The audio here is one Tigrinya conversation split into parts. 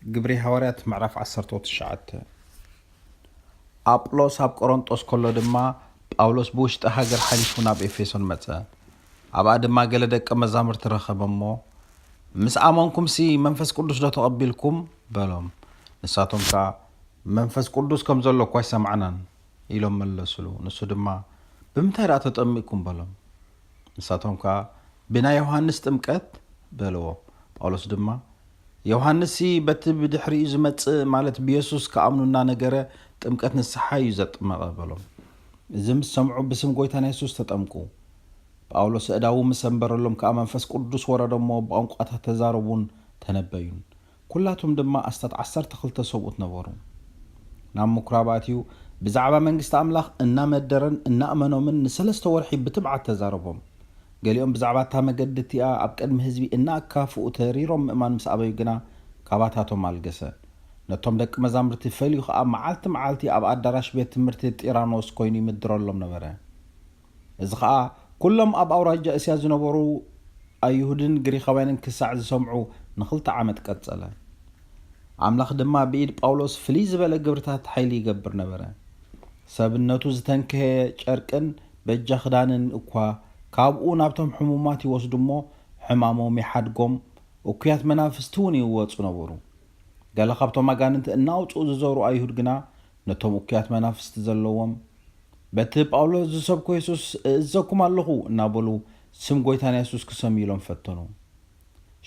ግብሪ ሃዋርያት ምዕራፍ ዓሰርተ ትሽዓተ። ኣጵሎስ ኣብ ቆሮንጦስ ከሎ ድማ፣ ጳውሎስ ብውሽጢ ሃገር ሓሊፉ ናብ ኤፌሶን መጸ። ኣብኣ ድማ ገለ ደቀ መዛሙርቲ ረኸበ እሞ፣ "ምስ ኣመንኩምሲ መንፈስ ቅዱስ ዶ ተቐቢልኩም?" በሎም። ንሳቶም ከኣ፣ "መንፈስ ቅዱስ ከም ዘሎ እኳ ኣይሰማዕናን" ኢሎም መለሱሉ። ንሱ ድማ፣ "ብምንታይ ደኣ ተጠሚቕኩም?" በሎም። ንሳቶም ከኣ፣ "ብናይ ዮሃንስ ጥምቀት" በልዎ። ጳውሎስ ድማ፣ "ዮሃንስሲ በቲ ብድሕሪኡ ዝመጽእ፣ ማለት ብየሱስ ክኣምኑ እናነገረ፣ ጥምቀት ንስሓ እዩ ዘጥመቐ" በሎም። እዚ ምስ ሰምዑ፣ ብስም ጐይታና የሱስ ተጠምቁ። ጳውሎስ ኣእዳዉ ምስ ኣንበረሎም ከኣ፣ መንፈስ ቅዱስ ወረደ እሞ፣ ብቋንቋታት ተዛረቡን ተነበዩን። ኩላቶም ድማ ኣስታት ዓሰርተ ክልተ ሰብኡት ነበሩ። ናብ ምኩራብ ኣትዩ፣ ብዛዕባ መንግስቲ ኣምላኽ እናመደረን እናእመኖምን ንሰለስተ ወርሒ ብትብዓት ተዛረቦም። ገሊኦም ብዛዕባ እታ መገዲ እቲኣ ኣብ ቅድሚ ህዝቢ እናኣካፍኡ ተሪሮም ምእማን ምስ ኣበዩ ግና፣ ካባታቶም ኣልገሰ። ነቶም ደቂ መዛሙርቲ ፈልዩ ኸኣ፣ መዓልቲ መዓልቲ ኣብ ኣዳራሽ ቤት ትምህርቲ ጢራኖስ ኮይኑ ይምድረሎም ነበረ። እዚ ኸኣ፣ ኩሎም ኣብ ኣውራጃ እስያ ዝነበሩ ኣይሁድን ግሪኻውያንን ክሳዕ ዝሰምዑ ንኽልተ ዓመት ቀጸለ። ኣምላኽ ድማ ብኢድ ጳውሎስ ፍልይ ዝበለ ግብርታት ሓይሊ ይገብር ነበረ። ሰብነቱ ዝተንክሀ ጨርቅን በጃ ክዳንን እኳ ካብኡ ናብቶም ሕሙማት ይወስዱ እሞ፣ ሕማሞም ይሓድጎም፣ እኩያት መናፍስቲ እውን ይወጹ ነበሩ። ገለ ካብቶም ኣጋንንቲ እናውጽኡ ዝዞሩ ኣይሁድ ግና፣ ነቶም እኩያት መናፍስቲ ዘለዎም፣ "በቲ ጳውሎስ ዝሰብኮ የሱስ እእዘኩም ኣለኹ" እናበሉ፣ ስም ጐይታና የሱስ ክሰምዩሎም ፈተኑ።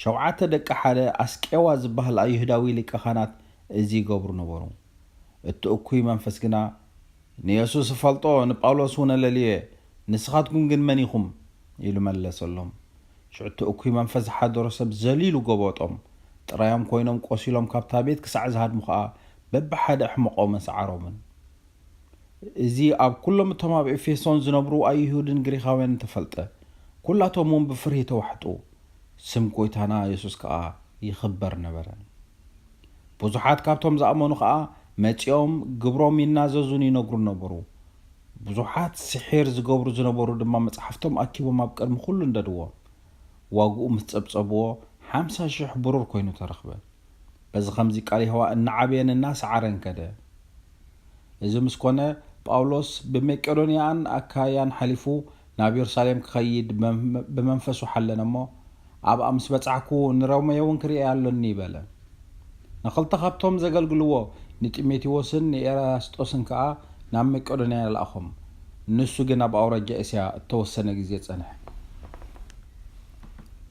ሸውዓተ ደቂ ሓደ ኣስቄዋ ዝበሃል ኣይሁዳዊ ሊቀ ካህናት እዚ ይገብሩ ነበሩ። እቲ እኩይ መንፈስ ግና፣ "ንየሱስ እፈልጦ፣ ንጳውሎስ እውን ኣለልየ፣ ንስኻትኩም ግን መን ኢኹም?" ኢሉ መለሰሎም። ሽዑ እቲ እኩይ መንፈስ ዝሓደሮ ሰብ ዘሊሉ ጎበጦም። ጥራዮም ኮይኖም ቆሲሎም ካብታ ቤት ክሳዕ ዝሃድሙ ኸኣ፣ በብሓደ ኣሕመቖምን ሰዓሮምን። እዚ ኣብ ኩሎም እቶም ኣብ ኤፌሶን ዝነብሩ ኣይሁድን ግሪኻውያንን ተፈልጠ። ኩላቶም እውን ብፍርሂ ተዋሕጡ። ስም ጐይታና የሱስ ከኣ ይኽበር ነበረ። ብዙሓት ካብቶም ዝኣመኑ ኸኣ መጺኦም ግብሮም ይናዘዙን ይነግሩን ነበሩ። ብዙሓት ስሒር ዝገብሩ ዝነበሩ ድማ መጽሓፍቶም ኣኪቦም ኣብ ቅድሚ ኩሉ እንደድዎ። ዋግኡ ምስ ጸብጸብዎ፣ ሓምሳ ሽሕ ብሩር ኮይኑ ተረኽበ። በዚ ኸምዚ ቃል የሆዋ እናዓበየን እናሰዓረን ከደ። እዚ ምስ ኮነ፣ ጳውሎስ ብመቄዶንያን ኣካያን ሓሊፉ ናብ የሩሳሌም ክኸይድ ብመ-፣ ብመንፈሱ ሓለነ እሞ፣ ኣብኣ ምስ በጻሕኩ ንሮሜ እውን ክርእያ ኣሎኒ በለ። ንኽልተ ካብቶም ዘገልግልዎ ንጢሞቴዎስን ንኤራስጦስን ከኣ ናብ መቄዶንያ ለኣኾም። ንሱ ግን ኣብ ኣውራጃ እስያ እተወሰነ ግዜ ጸንሐ።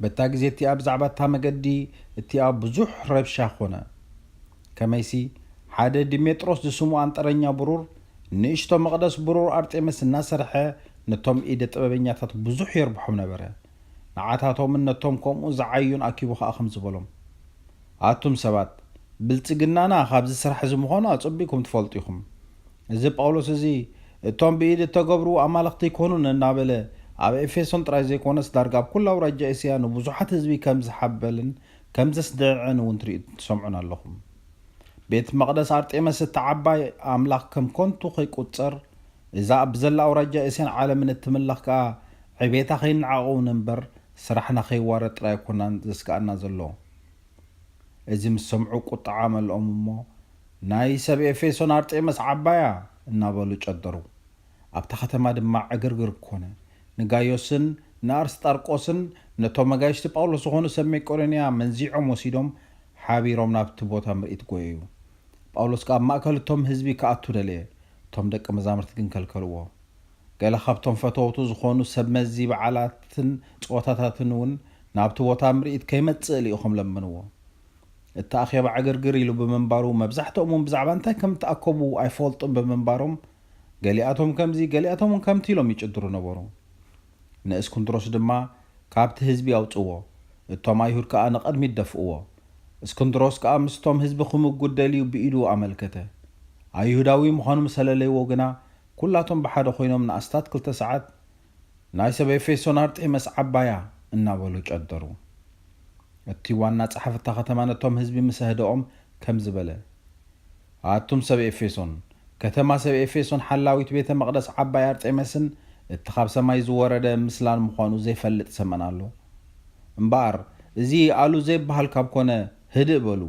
በታ ግዜ እቲኣ ብዛዕባ እታ መገዲ እቲኣ ብዙሕ ረብሻ ኾነ። ከመይሲ፣ ሓደ ዲሜጥሮስ ዝስሙ ኣንጠረኛ ብሩር፣ ንእሽቶ መቕደስ ብሩር ኣርጤምስ እናሰርሐ፣ ነቶም ኢደ ጥበበኛታት ብዙሕ የርብሖም ነበረ። ንዓታቶምን ነቶም ከምኡ ዝዓዩን ኣኪቡ ኸኣ ከምዚ በሎም፣ "ኣቱም ሰባት፣ ብልጽግናና ካብዚ ስራሕ እዚ ምዃኑ ኣጸቢቕኩም ትፈልጡ ኢኹም። እዚ ጳውሎስ እዚ፣ እቶም ብኢድ እተገብሩ ኣማልኽቲ ኣይኮኑን እናበለ፣ ኣብ ኤፌሶን ጥራይ ዘይኮነስ፣ ዳርጋ ኣብ ኩሉ ኣውራጃ እስያ ንብዙሓት ህዝቢ ከም ዝሓበልን ከም ዘስድዕን እውን ትርእዩ ትሰምዑን ኣለኹም። ቤት መቕደስ ኣርጤመስ፣ እቲ ዓባይ ኣምላኽ፣ ከም ከንቱ ከይቁጸር፣ እዛ ኣብ ዘላ ኣውራጃ እስያን ዓለምን እትምለኽ ከኣ ዕቤታ ከይነዓቑን እምበር፣ ስራሕና ከይዋረድ ጥራይ ኣይኮናን ዘስግኣና ዘሎ።" እዚ ምስ ሰምዑ ቁጥዓ መልኦም እሞ፣ "ናይ ሰብ ኤፌሶን ኣርጤመስ ዓባያ!" እናበሉ ጨደሩ። ኣብታ ከተማ ድማ ዕግርግር ኮነ። ንጋዮስን ንኣርስጣርቆስን ነቶም መጋይሽቲ ጳውሎስ ዝኾኑ ሰብ መቄዶንያ መንዚዖም ወሲዶም፣ ሓቢሮም ናብቲ ቦታ ምርኢት ጎየዩ። ጳውሎስ ከኣ ኣብ ማእከል እቶም ህዝቢ ክኣቱ ደለየ፣ እቶም ደቀ መዛሙርቲ ግን ከልከልዎ። ገለ ካብቶም ፈተውቱ ዝኾኑ ሰብ መዚ በዓላትን ጸወታታትን እውን ናብቲ ቦታ ምርኢት ከይመጽእ ልኢኾም ለመንዎ። እቲ ኣኼባ ዕግርግር ኢሉ ብምንባሩ፣ መብዛሕትኦም እውን ብዛዕባ እንታይ ከም እተኣከቡ ኣይፈልጡን ብምንባሮም፣ ገሊኣቶም ከምዚ፣ ገሊኣቶም እውን ከምቲ ኢሎም ይጭድሩ ነበሩ። ንእስክንድሮስ ድማ ካብቲ ህዝቢ ኣውጽዎ፣ እቶም ኣይሁድ ከኣ ንቕድሚት ደፍእዎ። እስክንድሮስ ከኣ ምስቶም ህዝቢ ክምጉት ደልዩ ብኢዱ ኣመልከተ። ኣይሁዳዊ ምዃኑ ምስ ኣለለይዎ ግና፣ ኩላቶም ብሓደ ኮይኖም ንኣስታት ክልተ ሰዓት፣ "ናይ ሰብ ኤፌሶን ኣርጤመስ ዓባያ!" እናበሉ ጨደሩ። እቲ ዋና ጸሓፊ እታ ከተማ ነቶም ህዝቢ ምስ ኣህደኦም ከምዚ በለ፣ "ኣቱም ሰብ ኤፌሶን፣ ከተማ ሰብ ኤፌሶን ሓላዊት ቤተ መቕደስ ዓባይ ኣርጤመስን እቲ ካብ ሰማይ ዝወረደ ምስላን ምዃኑ ዘይፈልጥ ሰመን ኣሎ? እምበኣር፣ እዚ ኣሉ ዘይበሃል ካብ ኮነ፣ ህድእ በሉ።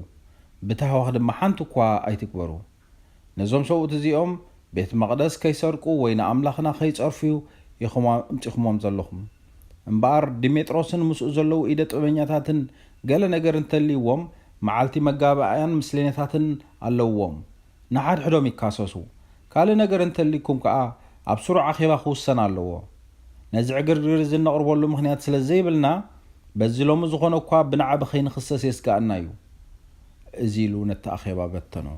ብታህዋኽ ድማ ሓንቲ እኳ ኣይትግበሩ። ነዞም ሰብኡት እዚኦም ቤት መቕደስ ከይሰርቁ ወይ ንኣምላኽና ከይጸርፉ ኢኹም ኣምጺኹሞም ዘለኹም። እምበኣር ዲሜጥሮስን ምስኡ ዘለዉ ኢደ ጥበበኛታትን ገለ ነገር እንተልይዎም፣ መዓልቲ መጋባእያን ምስሌነታትን ኣለውዎም። ንሓድሕዶም ይካሰሱ። ካልእ ነገር እንተልይኩም ከኣ ኣብ ስሩዕ ኣኼባ ክውሰን ኣለዎ። ነዚ ዕግርግር እዚ እነቕርበሉ ምኽንያት ስለ ዘይብልና፣ በዚ ሎሚ ዝኾነ እኳ ብናዕቢ ከይንኽሰስ የስግኣና እዩ። እዚ ኢሉ ነቲ ኣኼባ በተኖ።